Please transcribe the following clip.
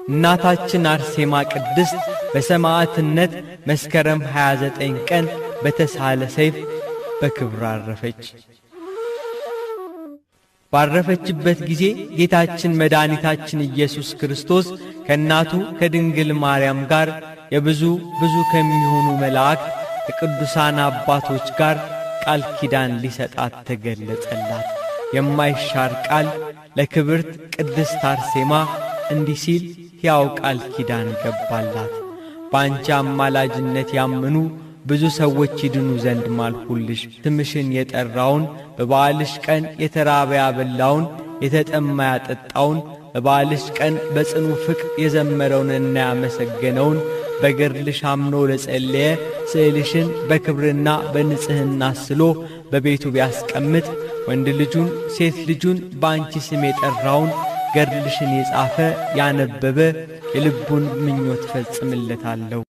እናታችን አርሴማ ቅድስት በሰማዕትነት መስከረም 29 ቀን በተሳለ ሰይፍ በክብር አረፈች። ባረፈችበት ጊዜ ጌታችን መድኃኒታችን ኢየሱስ ክርስቶስ ከእናቱ ከድንግል ማርያም ጋር የብዙ ብዙ ከሚሆኑ መላእክት ከቅዱሳን አባቶች ጋር ቃል ኪዳን ሊሰጣት ተገለጸላት። የማይሻር ቃል ለክብርት ቅድስት አርሴማ እንዲህ ሲል ሕያው ቃል ኪዳን ገባላት። በአንቺ አማላጅነት ያመኑ ብዙ ሰዎች ይድኑ ዘንድ ማልሁልሽ። ስምሽን የጠራውን፣ በበዓልሽ ቀን የተራበ ያበላውን፣ የተጠማ ያጠጣውን፣ በበዓልሽ ቀን በጽኑ ፍቅር የዘመረውንና ያመሰገነውን፣ በገድልሽ አምኖ ለጸለየ፣ ስዕልሽን በክብርና በንጽሕና ስሎ በቤቱ ቢያስቀምጥ፣ ወንድ ልጁን ሴት ልጁን በአንቺ ስም የጠራውን፣ ገድልሽን የጻፈ ያነበበ የልቡን ምኞት ፈጽምለታለሁ።